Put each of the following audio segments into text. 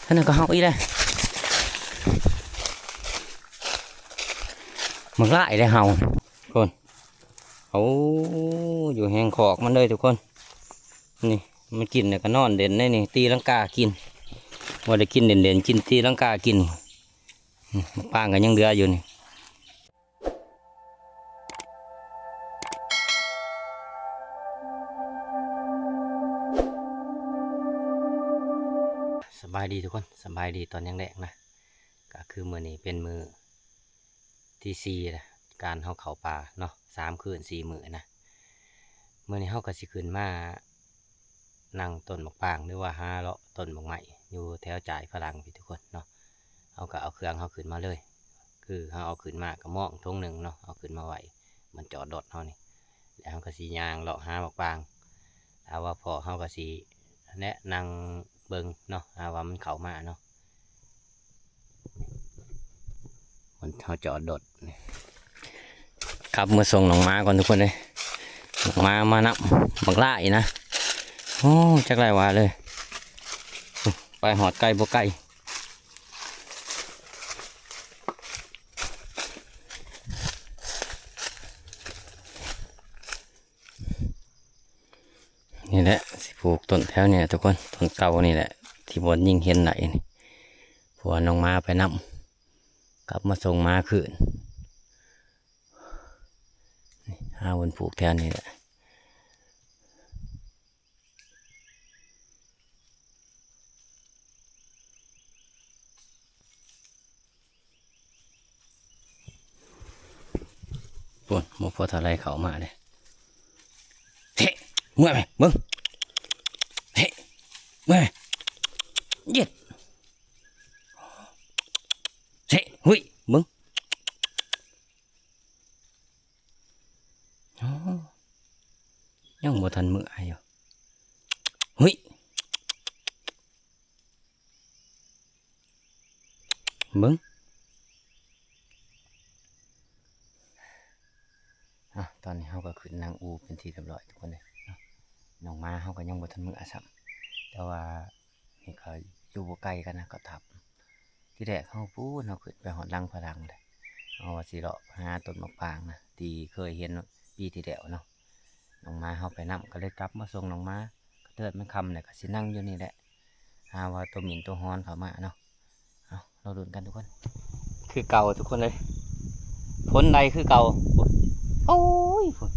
ອັນນັ້ນກໍເຫົ່າອີກແລ້ວ ບັກຫຼາຍເດ້ເຫົ່າ ພຸ້ນ. ໂອ້ ຢູ່ແຮງຄອກມັນເລີຍທຸກຄົນ. ນີ້ ມັນກິນແລ້ວກໍນອນເຫຼັ້ນໃນນີ້ ຕີລັງກາກິນ. ບໍ່ໄດ້ກິນເຫຼັ້ນໆ ກິນຕີລັງກາກິນ. ນີ້ ໝາກປາງກໍຍັງເຫຼືອຢູ່ນີ້. ສະບາຍດີທຸກຄົນ ສະບາຍດີຕອນແລງໆນະ. ກໍຄືມື້ນີ້ເປັນມື້ທີສີ່ລະ ການເຮົາເຂົ້າປ່າເນາະ ສາມຄືນສີ່ມື້ນະ. ມື້ນີ້ເຮົາກໍຊິຂຶ້ນມາ ນັ່ງຕົ້ນໝາກປາງ ຫຼືວ່າຫາເລາະຕົ້ນໝາກໄມ້ຢູ່ແຖວຈາຍຝຣັ່ງພີ້ທຸກຄົນເນາະ. ເຮົາກໍເອົາເຄື່ອງເຮົາຂຶ້ນມາເລີຍ ຄືເຮົາເອົາຂຶ້ນມາກະມອງຖົງໜຶ່ງເນາະ ເອົາຂຶ້ນມາໄວ້ບ່ອນຈອດລົດເຮົານີ້ ແລ້ວເຮົາກໍຊິຍ່າງເລາະຫາໝາກປາງ. ຖ້າວ່າພໍ້ເຮົາກໍຊິແນະນັ່ງເບິ່ງເນາະ ຖ້າວ່າມັນເຂົ້າມາເນາະ. ມັນ ເຮົາຈອດລົດ ກັບມາສົ່ງນ້ອງໝາກ່ອນທຸກຄົນເອີຍ. ນ້ອງໝາມານຳ ບັກຫຼາຍນະ. ໂອ້ ຈັກຫຼາຍວ່າເລີຍ ໄປຮອດໄກບໍ່ໄກ. ນີ້ແຫຼະ ຊິປູກຕົ້ນແຖວນີ້ແຫຼະທຸກຄົນ ຕົ້ນເກົ່ານີ້ແຫຼະ ທີ່ບ່ອນຍິງເຫັນໄດ້ນີ້ ເພາະວ່ານ້ອງໝາໄປນຳ ກັບມາສົ່ງໝາຄືນ. ນີ້ ຫາບ່ອນປູກແຖວນີ້ແຫຼະ. ພຸ້ນ ໝູ່ພໍ່ເຖົ້າໄລ່ເຂົ້າມາເດ້. ເທະ ເມື່ອຍໄໝ ເບິ່ງ ເທະ ເມື່ອຍໄໝ ເຢັດ ເທະ ຫຸ້ຍ ເບິ່ງ. ອໍ ຍັງບໍ່ທັນເມື່ອຍຢູ່ ຫຸ້ຍ ເບິ່ງ. ອາ ຕອນນີ້ເຮົາກໍຂຶ້ນນັ່ງອູ່ເປັນທີ່ຮຽບຮ້ອຍທຸກຄົນເອີຍເນາະ. ນ້ອງໝາເຮົາກໍຍັງບໍ່ທັນເມືອຊ້ຳ ແຕ່ວ່າ ນີ້ກໍຢູ່ບໍ່ໄກກັນນະ ກໍທັບ. ທີແລກເຮົາ ປູ້ນ ເຮົາຂຶ້ນໄປຮອດຫຼັງພະຫຼັງເດ້ ເຮົາວ່າຊິເລາະຫາຕົ້ນໝາກປາງນະ ທີ່ເຄີຍເຫັນປີທີ່ແລ້ວເນາະ. ນ້ອງໝາເຮົາໄປນຳ ກໍເລີຍກັບມາສົ່ງນ້ອງໝາ. ເກີດມັນຄ່ຳແລ້ວກໍຊິນັ່ງຢູ່ນີ້ແຫຼະ ຫາວ່າຕົວໝິ່ນຕົວຫອນເຂົ້າມາເນາະ. ເອົາ ລໍລຸ້ນກັນທຸກຄົນ ຄືເກົ່າທຸກຄົນເອີຍ. ຝົນໄລ່ຄືເກົ່າ ໂອ້ຍ ພຸ້ນ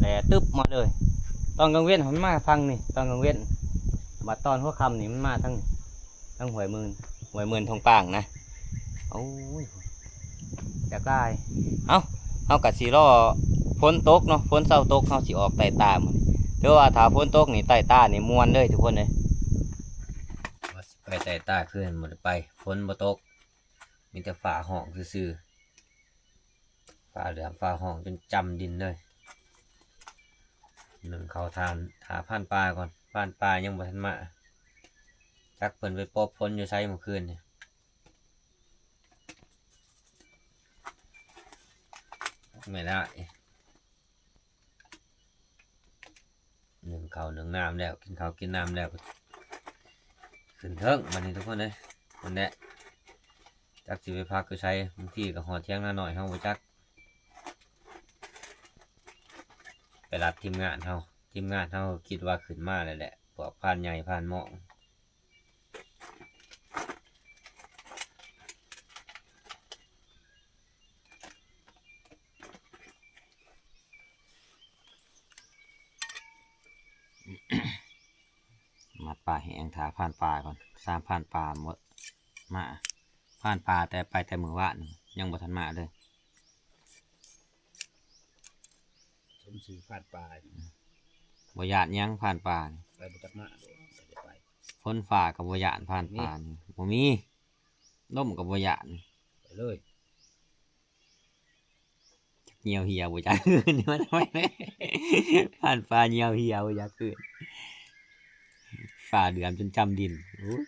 ແລ່ຕຶບມາເລີຍ. ຕອນກາງເວັນມັນມາທາງນີ້ ຕອນກາງເວັນ ບັດຕອນຫົວຄ່ຳນີ້ມັນມາທາງນີ້ ທາງຫ້ວຍໝື່ນ ຫ້ວຍໝື່ນທົ່ງປາງນະ. ໂອ້ຍ ຢາກຫຼາຍ. ເອົ້າ ເຮົາກໍຊິລໍຝົນຕົກເນາະ ຝົນເຊົາຕົກເຮົາຊິອອກໄຕ່ຕາມື້ນີ້. ຖືວ່າຖ້າຝົນຕົກນີ້ໄຕ່ຕານີ້ມ່ວນເລີຍທຸກຄົນເອີຍ. ວ່າຊິໄປໄຕ່ຕາຄືນ ບໍ່ໄດ້ໄປ ຝົນບໍ່ຕົກ ມີແຕ່ຟ້າຮ້ອງຊື່ໆ ຟ້າເຫຼືອມຟ້າຮ້ອງຈົນຈ້ຳດິນເລີຍ. ໜຶ້ງເຂົ້າຖ່ານ ຖ້າພານປ່າກ່ອນ ພານປ່າຍັງບໍ່ທັນມາ ຈັກເພິ່ນໄປປົບຝົນຢູ່ໃສມື້ຄືນນີ້ ແມ່ນລະ. ໜຶ້ງເຂົ້າໜຶ້ງນ້ຳແລ້ວ ກິນເຂົ້າກິນນ້ຳແລ້ວ ຂຶ້ນເທິງບາດນີ້ທຸກຄົນເອີຍ. ພຸ້ນແຫຼະ ຈັກຊິໄປພັກຢູ່ໃສ ບາງທີກໍຮອດຖຽງນານ້ອຍເຮົາບໍ່ຈັກ ໄປລັດທີມງານເຮົາ ທີມງານເຮົາຄິດວ່າຂຶ້ນມາແລ້ວແຫຼະ ພວກພານໃຫຍ່ພານໝອງ. ມັດປາແຫ້ງ ຖ້າພານປ່າກ່ອນ ສາມພານປ່າໝົດມາ ພານປ່າແຕ່ໄປແຕ່ມື້ວານ ຍັງບໍ່ທັນມາເລີຍ. ສົມຊື່ພານປ່າ ບໍ່ຢ້ານຫຍັງພານປ່າ ໄປບໍ່ຈັກມາໂດດ ໄປ ໄປ ຝົນຟ້າກໍບໍ່ຢ້ານ ພານປ່ານີ້ບໍ່ມີ ລົມກໍບໍ່ຢ້ານ ໄປເລີຍ. ຍ່ຽວເຫຍບໍ່ຈັກ ນີ້ມັນໄປ ພານປ່າຍ່ຽວເຫຍບໍ່ຈັກຄືນ ຟ້າເຫຼືອມຈົນຈ້ຳດິນ. ໂອ້ຍ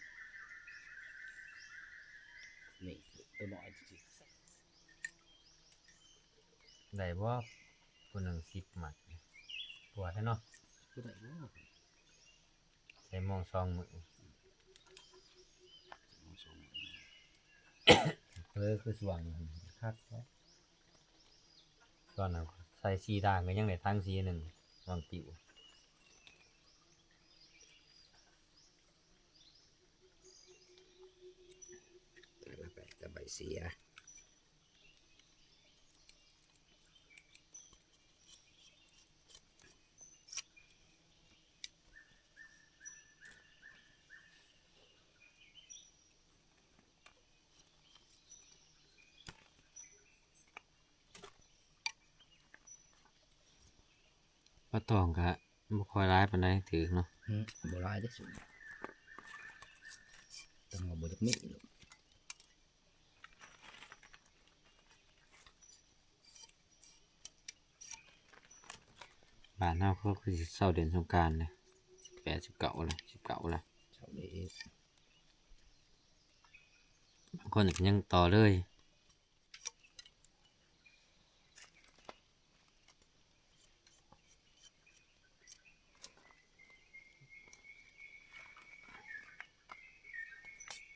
ນີ້ຕົວນ້ອຍ ໄດ້ບໍ່ ຜູ້ໜຶ່ງສິບໝັດ ກວ່າແທ້ເນາະ ບໍ່ໄດ້ບໍ່ ໃສ່ມອງສອງມື້ ຄືຊ່ວງນັ້ນຄັກແທ້ ຊ່ວງນັ້ນໃສ່ສີ່ທາງກໍຍັງໄດ້ຖັງສີ່ໜຶ່ງ ຫວ່າງປິວ. ແຕ່ລະໃບ ແຕ່ໃບເສຍ. ປາຕອງກະບໍ່ຄ່ອຍຫຼາຍປານໃດ ຖືກເນາະ. ອືມ ບໍ່ຫຼາຍເດ້ຊຸມນີ້ ແຕ່ວ່າບໍ່ຢາກມີ. ບ້ານເຮົາເຂົາຄືຊິເຊົາຫຼິ້ນສົງການເດ້ ສິບແປດ ສິບເກົ້າລະ ສິບເກົ້າລະ ເຊົາເດ້. ບາງຄົນກໍຍັງຕໍ່ເລີຍ.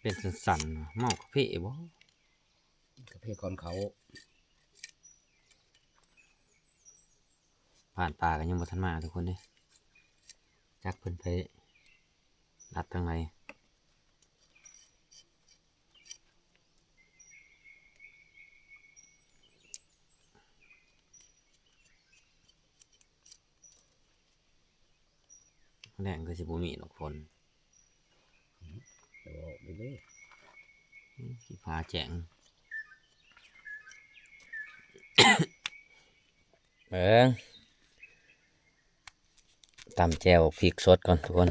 ເປັນສັນໆ ເມົາກາເຟບໍ່? ກາເຟກ່ອນເຂົ້າ. ຜ່ານປ່າກໍຍັງບໍ່ທັນມາທຸກຄົນເດ້ ຈັກເພິ່ນໄປລັດທາງໃດ. ແລ້ງຄືຊິບໍ່ມີດອກຝົນ. ອືມ ເວົ້າໄປເລີຍ ອືມ ຊິຟ້າແຈ້ງ. ເບິ່ງ ຕຳແຈ່ວພິກສົດກ່ອນທຸກຄົນ.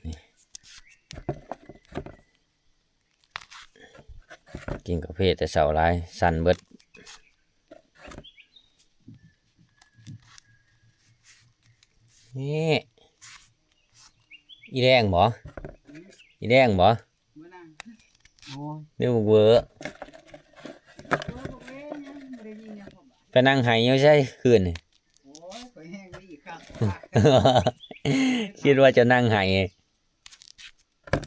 ນີ້ ກິນກາເຟແຕ່ເຊົ້າຫຼາຍ ສັ່ນເບິດ. ນີ້ ອີແດງບໍ? ອີແດງບໍ? ບໍ່ນັ່ງ ໂອ້ຍ ນີ້ບັກເວີ ໂອ້ຍ ບັກເວີຍັງບໍ່ໄດ້ຍິນຫຍັງ. ໄປນັ່ງໄຫ້ຢູ່ໃສຄືນນີ້? ໂອ້ຍ ຂ້ອຍແຮງດີຄັກ ຄິດວ່າຈະນັ່ງໄຫ້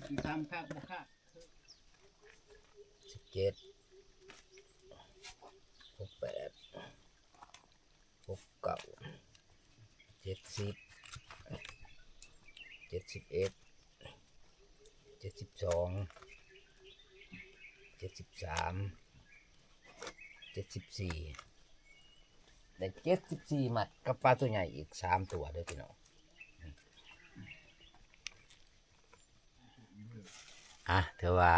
ຊິທຳຄັກບໍ່ຄັກ. ສິບເຈັດ ຫົກແປດ ຫົກເກົ້າ ເຈັດສິບ ເຈັດສິບເອັດ ເຈັດສິບສອງ ເຈັດສິບສາມ ເຈັດສິບສີ່ ໄດ້ເຈັດສິບສີ່ມັດ ກັບປາຕົວໃຫຍ່ອີກສາມຕົວເດີພີ່ນ້ອງ. ອ່ະ ຖືວ່າ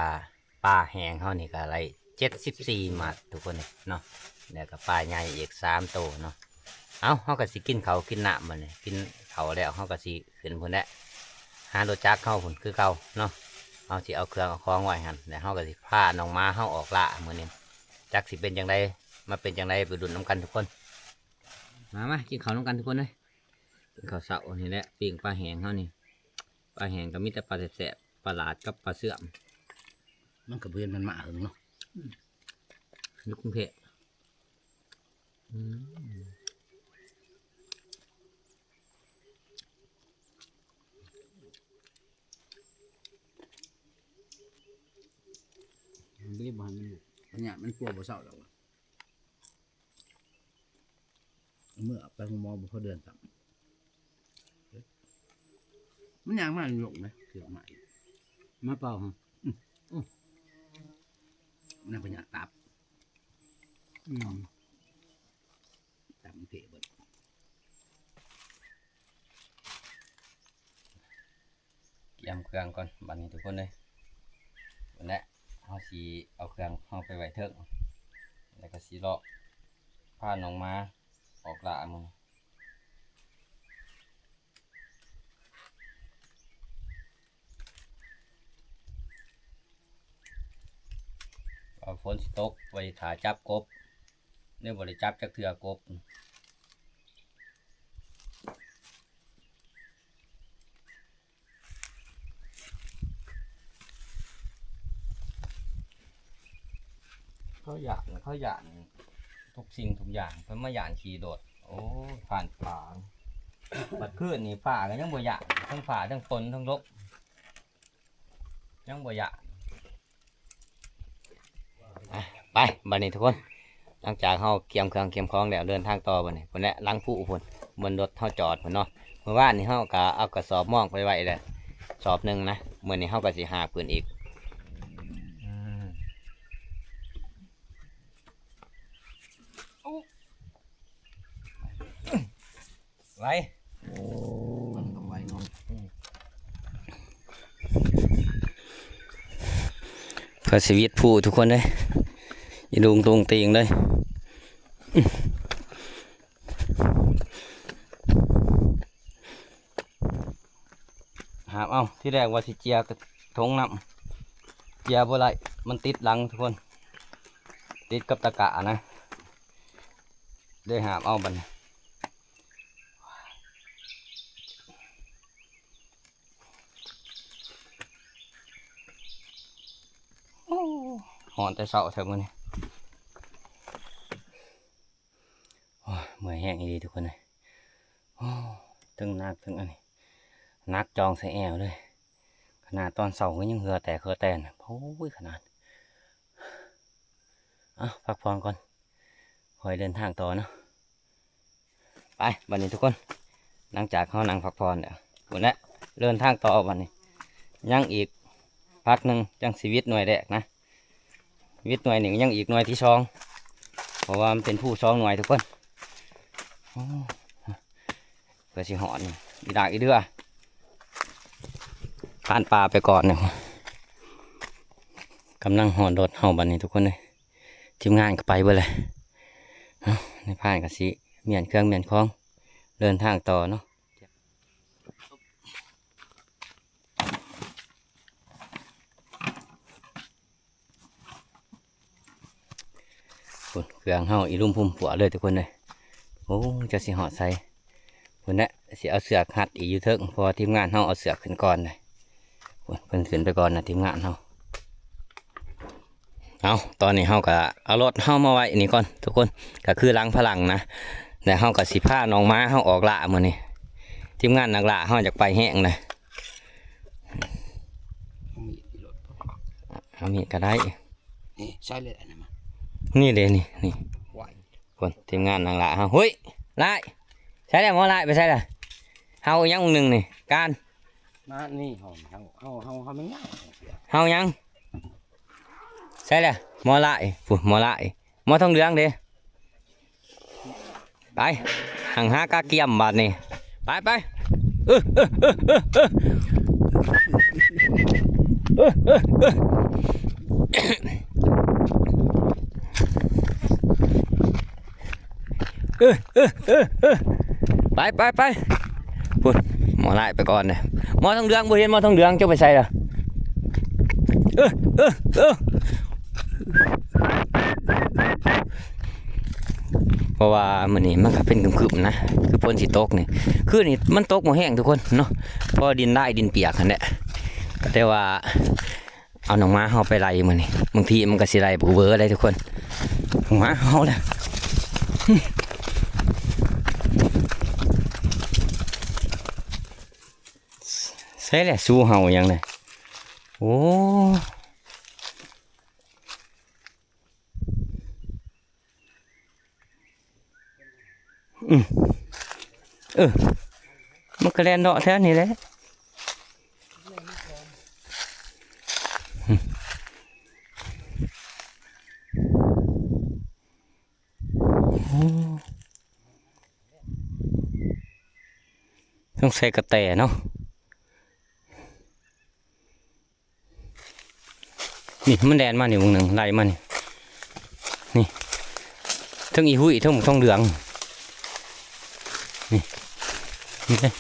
ປາແຫ້ງເຮົານີ້ກໍໄດ້ເຈັດສິບສີ່ມັດທຸກຄົນເນາະ ແລ້ວກໍປາໃຫຍ່ອີກສາມໂຕເນາະ. ເອົ້າ ເຮົາກໍຊິກິນເຂົ້າກິນນ້ຳບັດນີ້ ກິນເຂົ້າແລ້ວເຮົາກໍຊິຂຶ້ນພຸ້ນແຫຼະ ຫາລົດຈັກເຮົາພຸ້ນຄືເກົ່າເນາະ. ເຮົາຊິເອົາເຄື່ອງເອົາຂອງໄວ້ຫັ້ນ ແລ້ວເຮົາກໍຊິພານ້ອງໝາເຮົາອອກລ່າມື້ນີ້ ຈັກຊິເປັນຈັ່ງໃດ ມາເປັນຈັ່ງໃດ ໄປລຸ້ນນຳກັນທຸກຄົນ. ມາ ມາ ກິນເຂົ້ານຳກັນທຸກຄົນເອີຍ. ເປັນເຂົ້າເຊົ້ານີ້ແຫຼະ ປີ້ງປາແຫ້ງເຮົານີ້ ປາແຫ້ງກໍມີແຕ່ປາແຊບໆ ປາຫຼາດກັບປາເຊື່ອມ. ມັນກໍບໍ່ເຫັນມັນມາເຫິງເນາະ ອືມ ຢູ່ກຸງເທບ ອືມ ມັນບໍ່ໃຫ້ມັນຢູ່ ມັນຍາກ ມັນກົວບໍ່ເຊົ້າດອກ. ເມື່ອໄປໂຮງໝໍບໍ່ພໍເດືອນຊ້ຳ ມັນຍ່າງມາຍົກນະ ຖືກມາອີກ ມາເປົ່າຫະ ອືມ ອືມ ມັນເປັນຫຍັງຕັບ ອືມ ຕັບມັນເພເບິດ. ກຽມເຄື່ອງກ່ອນບັດນີ້ທຸກຄົນເອີຍ. ພຸ້ນແຫຼະ ເຮົາຊິເອົາເຄື່ອງເຮົາໄປໄວ້ເທິງ ແລ້ວກໍຊິເລາະພານ້ອງໝາອອກລ່າມື້ນີ້. ວ່າຝົນຊິຕົກ ໄວ້ຖ້າຈັບກົບ ແນວບໍ່ໄດ້ຈັບຈັກເທື່ອກົບ. ເຂົາຢ້ານ ເຂົາຢ້ານທຸກສິ່ງທຸກຢ່າງ ເພິ່ນມາຢ້ານຂີ້ໂດດ. ໂອ້ຍ ຜ່ານປ່າ ບັດຄືນນີ້ຟ້າກໍຍັງບໍ່ຢ້ານ ທັງຟ້າ ທັງຝົນ ທັງລົມ ຍັງບໍ່ຢ້ານ. ອ່ະ ໄປ ບັດນີ້ທຸກຄົນ ຫຼັງຈາກເຮົາກຽມເຄື່ອງກຽມຂອງແລ້ວ ເດີນທາງຕໍ່ບັດນີ້. ພຸ້ນແຫຼະ ຫຼັງພູພຸ້ນ ບ່ອນລົດເຮົາຈອດພຸ້ນເນາະ. ມື້ວານນີ້ເຮົາກະເອົາກະສອບມອງໄປໄວ້ແລ້ວ ສອບໜຶ່ງນະ. ມື້ນີ້ເຮົາກະຊິຫາບຂຶ້ນອີກ. ໄວ ໂອ້ ມັນກໍໄວເນາະ. ອືມ ເພື່ອຊີວິດຜູ້ທຸກຄົນເດ້ ອີລຸງຕຸງຕິງເດ້. ອືມ ຫາບເອົາ ທີແລກວ່າຊິເຈຍກະຖົງນ້ຳ ເຈຍບໍ່ໄດ້ ມັນຕິດຫຼັງທຸກຄົນ ຕິດກັບຕະກະນະ ໄດ້ຫາບເອົາບັດນີ້. ໂອ້ ຮ້ອນແຕ່ເຊົ້າແທ້ມື້ນີ້. ໂອ້ຍ ເມື່ອຍແຮງອີ່ຫຼີທຸກຄົນເອີຍ. ໂອ້ ເທິງໜັກເທິງອັນນີ້ ໜັກຈ່ອງໃສ່ແອວເລີຍ. ຂະໜາດຕອນເຊົ້າກໍຍັງເຫື່ອແຕກເຫື່ອແຕນ ໂອ້ຍ ຂະໜາດ. ເອົາ ພັກຜ່ອນກ່ອນ ຄ່ອຍເດີນທາງຕໍ່ເນາະ. ໄປ ບັດນີ້ທຸກຄົນ ຫຼັງຈາກເຮົານັ່ງພັກຜ່ອນແລ້ວ ພຸ້ນແຫຼະ ເດີນທາງຕໍ່ບັດນີ້. ຍັງອີກພັກໜຶ່ງ ຈັ່ງຊິຫວິດໜ່ວຍແລກນະ. ຫວິດໜ່ວຍນີ້ ຍັງອີກໜ່ວຍທີສອງ ເພາະວ່າມັນເປັນພູສອງໜ່ວຍທຸກຄົນ. ໂອ້ ເພື່ອຊິຮອດນີ້ ອີດາກອີເດືອ ຜ່ານປ່າໄປກ່ອນນີ້. ກຳລັງຮອດລົດເຮົາບັດນີ້ທຸກຄົນເອີຍ. ທີມງານກໍໄປເບິດແລ້ວເນາະ. ນາຍພານກໍຊິມ້ຽນເຄື່ອງມ້ຽນຂອງ ເດີນທາງຕໍ່ເນາະ. ພຸ້ນ ເຄື່ອງເຮົາອີລຸມພຸ່ມປົວເລີຍທຸກຄົນເອີຍ. ໂອ້ ຈັກຊິຮອດໃສ. ພຸ້ນແຫຼະ ຊິເອົາເຊືອກຮັດອີກຢູ່ເທິງ ເພາະວ່າທີມງານເຮົາເອົາເຊືອກຂຶ້ນກ່ອນເລີຍ. ພຸ້ນ ເພິ່ນຂຶ້ນໄປກ່ອນນະ ທີມງານເຮົາ. ເອົາ ຕອນນີ້ເຮົາກະເອົາລົດເຮົາມາໄວ້ນີ້ກ່ອນທຸກຄົນ ກະຄືຫຼັງພະຫຼັງນະ. ແລ້ວເຮົາກະຊິພານ້ອງໝາເຮົາອອກລ່າມື້ນີ້. ທີມງານນັກລ່າເຮົາຢາກໄປແຮງເລີຍ. ເອົາມີດກະໄດ້. ນີ້ ໃຊ້ເລີຍອັນນັ້ນມາ. ນີ້ເດ້ ນີ້ ນີ້. ໂອ້ຍ ພຸ້ນ ທີມງານນັກລ່າເຮົາ. ຫຸ້ຍ ຫຼາຍ ໃສລະ ໝໍຫຼາຍໄປໃສລະ? ເຮົາອີຫຍັງໜຶ່ງນີ້ ການ ມານີ້ ເຮົາ ເຮົາ ເຮົາ ເຮົາ ເຮົາແມ່ນຫຍັງ? ເຮົາຫຍັງ? ໃສລະ ໝໍຫຼາຍ? ພຸ້ນ ໝໍຫຼາຍ. ໝໍທອງເຫຼືອງເດ້. ໄປ ຫັ້ງຫາກາກຽມບາດນີ້. ໄປ ໄປ ເອີ ເອີ ເອີ ເອີ ເອີ ເອີ ເອີ ເອີ ເອີ ເອີ ເອີ ເອີ ເອີ ເອີ ໄປ ໄປ ໄປ. ພຸ້ນ ໝໍຫຼາຍໄປກ່ອນເດ້. ໝໍທອງເຫຼືອງ ບໍ່ເຫັນໝໍທອງເຫຼືອງ ເຈົ້າໄປໃສລະ? ເອີ ເອີ ເອີ ເພາະວ່າມື້ນີ້ມັນກໍເປັນຄຶ້ມໆນະ ຄືຝົນຊິຕົກນີ້. ຄືນີ້ມັນຕົກບໍ່ແຮງທຸກຄົນເນາະ ພໍດິນລາຍດິນປຽກຫັ້ນແຫຼະ. ກໍແຕ່ວ່າ ເອົານ້ອງໝາເຮົາໄປໄລ່ມື້ນີ້ ບາງທີມັນກໍຊິໄລ່ບໍ່ເວີໄດ້ທຸກຄົນ. ນ້ອງໝາເຮົາແຫຼະ ໃສແຫຼະ ຊູເຮົາຫຍັງນະ? ໂອ້ ອືມ ເອີ ມັນກໍແລ່ນເລາະແຖວນີ້ແຫຼະ. ອືມ ໂອ້ ສົງໄສກະແຕເນາະ. ນີ້ມັນແລ່ນມານີ້ ເບິ່ງໜຶ່ງ ໄລ່ມານີ້ ນີ້ ເທິງອີຫຸ້ຍ ເທິງບັກທອງເຫຼືອງ ນີ້ ນີ້ເດ້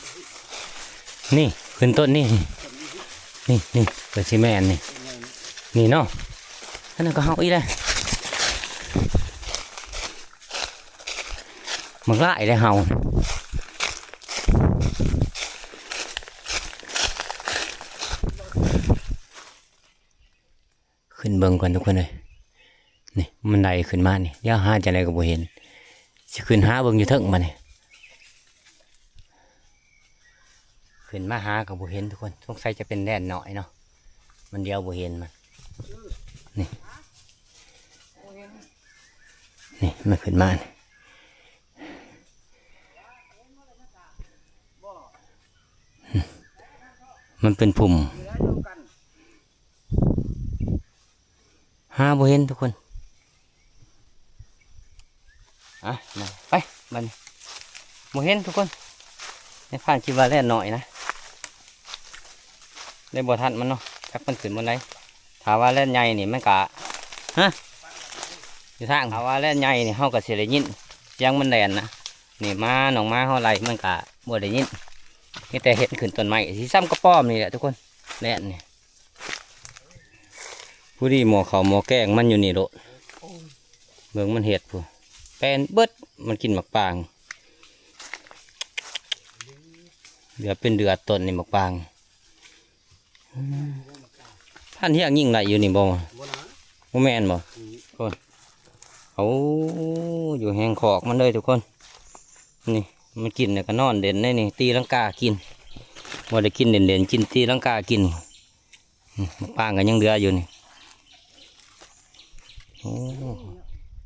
ນີ້ຂຶ້ນຕົ້ນນີ້ ນີ້ ນີ້ ເພິ່ນຊິແມ່ນນີ້ ນີ້ເນາະ. ອັນນັ້ນກໍເຮົາອີກແຫຼະ ບັກຫຼາຍເດ້ເຮົາ. ຂຶ້ນເບິ່ງກ່ອນທຸກຄົນເອີຍ ນີ້ມັນໄດຂຶ້ນມານີ້ ດຽວຫາຈັ່ງໃດກໍບໍ່ເຫັນ ຊິຂຶ້ນຫາເບິ່ງຢູ່ເທິງບາດນີ້ ຂຶ້ນມາຫາກໍບໍ່ເຫັນທຸກຄົນ ສົງໄສຈະເປັນແດນນ້ອຍເນາະ ມັນດຽວບໍ່ເຫັນມັນ ນີ້ ນີ້ ມັນຂຶ້ນມານີ້ ມັນເປັນພຸ່ມ ຫາບໍ່ເຫັນທຸກຄົນ. ອ່ະ ໄປ ບັດນີ້ ບໍ່ເຫັນທຸກຄົນ. ໃນພານຄິດວ່າແລ່ນນ້ອຍນະ ເລີຍບໍ່ທັນມັນເນາະ ຈັກມັນຂຶ້ນບ່ອນໃດ. ຖ້າວ່າແລ່ນໃຫຍ່ນີ້ມັນກະ ຮະ ຢູ່ທາງ ຖ້າວ່າແລ່ນໃຫຍ່ນີ້ເຮົາກະຊິໄດ້ຍິນສຽງມັນແລ່ນນະ. ນີ້ໝາ ນ້ອງໝາເຮົາໄລ່ມັນກະບໍ່ໄດ້ຍິນ ມີແຕ່ເຫັນຂຶ້ນຕົ້ນໄມ້ ຊິສ່ຳກະປ້ອມນີ້ແຫຼະທຸກຄົນ ແລ່ນນີ້. ຜູ້ດີໝໍ້ເຂົ້າໝໍ້ແກງມັນຢູ່ນີ້ໂລດ ເບິ່ງມັນເຮັດພຸ້ນ ແປນເບິດ ມັນກິນໝາກປາງ ເຫຼືອເປັນເດືອດຕົ້ນນີ້ໝາກປາງ. ອືມ ພານຮຽງຍິງໄດ້ຢູ່ນີ້ບໍ່? ບໍ່ນະ ບໍ່ແມ່ນບໍ່? ອືມ ໂອ້ຍ ໂອ້ ຢູ່ແຮງຄອກມັນເລີຍທຸກຄົນ. ນີ້ ມັນກິນແລ້ວກະນອນເດັ່ນໄດ໋ນີ້ ຕີລັງກາກິນ ບໍ່ໄດ້ກິນເດັ່ນໆ ກິນຕີລັງກາກິນ. ອືມ ໝາກປາງກະຍັງເຫຼືອຢູ່ນີ້. ໂອ້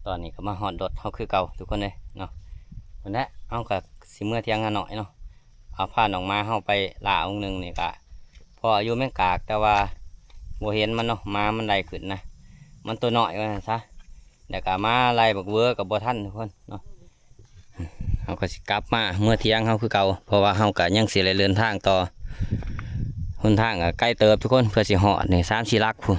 ຕອນນີ້ກະມາຮອດລົດເຮົາຄືເກົ່າທຸກຄົນເອີຍເນາະ. ພຸ້ນແຫຼະ ເຮົາກະຊິເມືອຖຽງນານ້ອຍເນາະ ເອົາພານ້ອງໝາເຮົາໄປລ່າມື້ໜຶ່ງນີ້ກະພໍຢູ່ແມງກາກ ແຕ່ວ່າບໍ່ເຫັນມັນເນາະ ໝາມັນໄລ່ຂຶ້ນນະ ມັນໂຕນ້ອຍວ່າຊັ້ນຊະ. ແລ້ວກະມາໄລ່ບັກເວີກະບໍ່ທັນທຸກຄົນເນາະ. ເຮົາກະຊິກັບມາເມືອຖຽງເຮົາຄືເກົ່າ ເພາະວ່າເຮົາກະຍັງຊິໄດ້ເດີນທາງຕໍ່ ຫົນທາງກະໄກເຕີບທຸກຄົນ ເພື່ອຊິຮອດນີ້ ສາມສີ່ຫຼັກພຸ້ນ.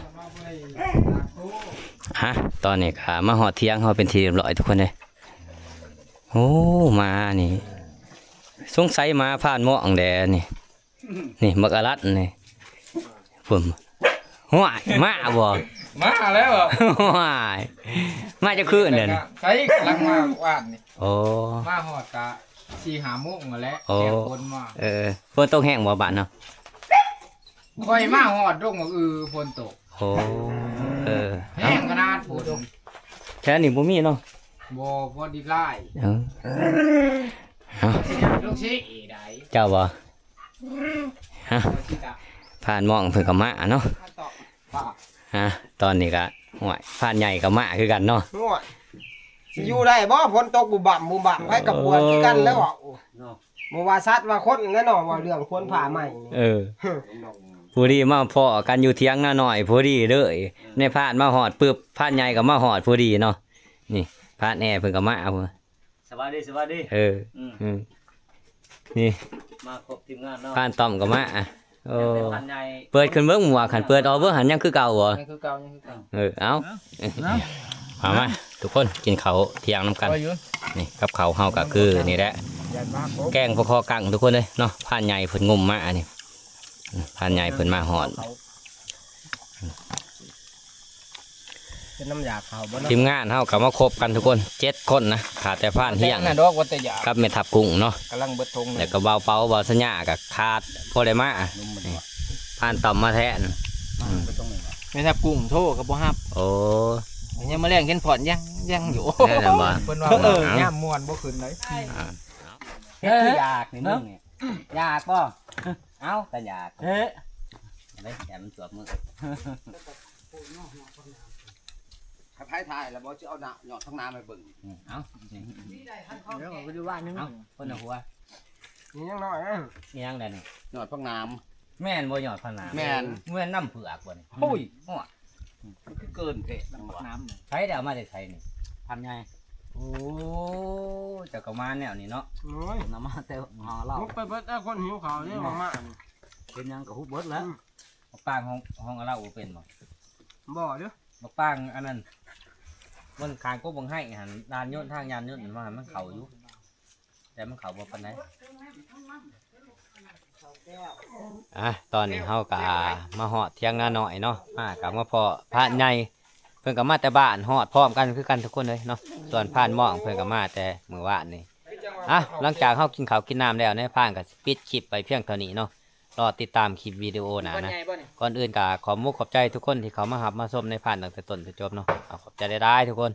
ຮະ ຕອນນີ້ກະມາຮອດຖຽງເຮົາເປັນທີ່ຮຽບຮ້ອຍທຸກຄົນເດ້. ໂອ້ ໝານີ້ ສົງໄສໝາພານໝອງແດ່ນີ້. ນີ້ບັກອາລັດນີ້ ພຸ້ນ ຫ້ວຍ ມາບໍ່? ມາແລ້ວ ຫ້ວຍ ມາຈັກຄືນເດ້ນີ້? ໃສກຳລັງມາວານນີ້. ໂອ້ ມາຮອດກະສີ່ຫ້າໂມງຫັ້ນແຫຼະ. ໂອ້ ແດດຝົນມາ. ເອີ ຝົນຕົກແຮງບໍ່ບ້ານເຮົາ? ຂ້ອຍມາຮອດດົງໝາກອື່ ຝົນຕົກ. ໂອ້ ເອີ ແຮງຂະໜາດຝົນ ແຖວນີ້ບໍ່ມີເນາະ. ບໍ່ ພໍດີຫຼາຍ. ເອີ ເອົາ ລູກຊິໄດ້ ເຈົ້າບໍ່? ຮະ ພານໝອງເພິ່ນກະມາເນາະ. ຮະ ຕອນນີ້ກະ ໂອ້ຍ ພານໃຫຍ່ກະມາຄືກັນເນາະ. ໂອ້ຍ ຊິຢູ່ໄດ້ບໍ່? ຝົນຕົກບຸບບັບບຸບບັບ ໃຜກະປວດຄືກັນແລ້ວ. ເນາະ ບໍ່ວ່າສັດວ່າຄົນແຫຼະເນາະ ເວົ້າເລື່ອງຄົນພາໃໝ່ນີ້. ເອີ ຜູ້ດີມາພໍ້ກັນຢູ່ຖຽງນານ້ອຍພໍດີເລີຍ. ອືມ ໃນພານມາຮອດປຶບ ພານໃຫຍ່ກະມາຮອດພໍດີເນາະ. ນີ້ ພານແອເພິ່ນກະມາ. ສະບາຍດີ ສະບາຍດີ. ເອີ ອືມ ອືມ ນີ້ ມາຄົບທີມງານເນາະ ພານຕ້ອມກະມາ. ໂອ້ ເປີດຂຶ້ນເບິ່ງໝວກຫັ້ນ ເປີດອອກເບິ່ງຫັ້ນ ຍັງຄືເກົ່າບໍ່? ຍັງຄືເກົ່າ ຍັງຄືເກົ່າ. ເອີ ເອົາ ເອົາ ມາ ມາ ທຸກຄົນກິນເຂົ້າທ່ຽງນຳກັນ. ນີ້ ກັບເຂົ້າເຮົາກະຄືນີ້ແຫຼະ ແກງປາຄໍກັງທຸກຄົນເອີຍເນາະ. ພານໃຫຍ່ເພິ່ນງຸ້ມມາອັນນີ້ ພານໃຫຍ່ເພິ່ນມາຮອດ. ເປັນນ້ຳຢາເຂົ້າບໍ່ເນາະ? ທີມງານເຮົາກະມາຄົບກັນທຸກຄົນ ເຈັດຄົນນະ ຂາດແຕ່ພານຮຽງ ແຕ່ອັນນັ້ນດອກ ວ່າແຕ່ຢາ ກັບແມ່ທັບກຸ້ງເນາະ ກຳລັງເບິດຖົງ ແລ້ວກະບ່າວເປົາ ບ່າວສັນຍາກະຂາດ ບໍ່ໄດ້ມາ. ນີ້ ພານຕ້ອມມາແທນ. ອືມ ແມ່ທັບກຸ້ງໂທກະບໍ່ຮັບ. ໂອ້ ຍາມມື້ແລງເຫັນຜ່ອນຍັງ ຍັງຢູ່ ແມ່ນບໍ່? ເພິ່ນວ່າ ເອີ ຍາມມ່ວນບໍ່ຂຶ້ນໄດ໋. ອ່າ ເຮັດຄືຢາກນີ້ ມຶງນີ້ ຢາກບໍ່? ເອົ້າ ກະຢາກ ເອີ ເດ້ ແຕ່ມັນສວບມື ໃຜຖ່າຍລະບໍ່ ຊິເອົາໜ້າຍອດທັງໜ້າມາໃຫ້ເບິ່ງ. ອືມ ເອົາ ນີ້ ເອົາ ຄົນລະຫົວ ນີ້ຍັງນ້ອຍເອີຍ. ອີຫຍັງແດ່ນີ້? ຍອດຜັກໜາມ. ແມ່ນບໍ່ຍອດຜັກໜາມ? ແມ່ນ. ແມ່ນນ້ຳເຜືອກບໍ່ນີ້? ໂອ້ຍ ໂອ້ຍ ມັນຄືເກີນເພດນຳຫວາ. ໃຜໄດ້ເອົາມາແຕ່ໃສນີ້? ພານໃຫຍ່. ໂອ້ ເຈົ້າກະມາແນວນີ້ເນາະ. ໂອ້ຍ ນຳມາແຕ່ເຮົາເລົ່າ ໝົດໄປເບິດແລ້ວ ຄົນຫິວເຂົ້ານີ້ ມາ ເປັນຫຍັງກະຮູ້ເບິດແລ້ວ. ອືມ ໝາກປາງຂອງ ຂອງລາວບໍ່ເປັນບໍ່? ບໍ່ເດີ້ ໝາກປາງອັນນັ້ນ ມັນຂ້າງກົກບັງໄຮຫັ້ນ ລານຍົນ ທາງຍານຍົນ ມັນ ມັນເຂົ້າຢູ່ ແຕ່ມັນເຂົ້າບໍ່ປານໃດ. ອ່ະ ຕອນນີ້ເຮົາກະມາຮອດຖຽງນານ້ອຍເນາະ ມາກະມາພໍ້ພານໃຫຍ່ ເພິ່ນກະມາແຕ່ບ້ານ ຮອດພ້ອມກັນຄືກັນທຸກຄົນເລີຍເນາະ. ສ່ວນພານໝອງເພິ່ນກະມາແຕ່ມື້ວານນີ້. ອ່ະ ຫຼັງຈາກເຮົາກິນເຂົ້າກິນນ້ຳແລ້ວ ນາຍພານກະຊິປິດຄລິບໄວ້ພຽງເທົ່ານີ້ເນາະ. ລໍຕິດຕາມຄລິບວິດີໂອໜ້ານະ. ກ່ອນອື່ນກະຂອບມຸກຂອບໃຈທຸກຄົນທີ່ເຂົ້າມາຮັບມາຊົມນາຍພານຕັ້ງແຕ່ຕົ້ນຈົນຈົບເນາະ. ເອົາ ຂອບໃຈຫຼາຍໆທຸກຄົນ.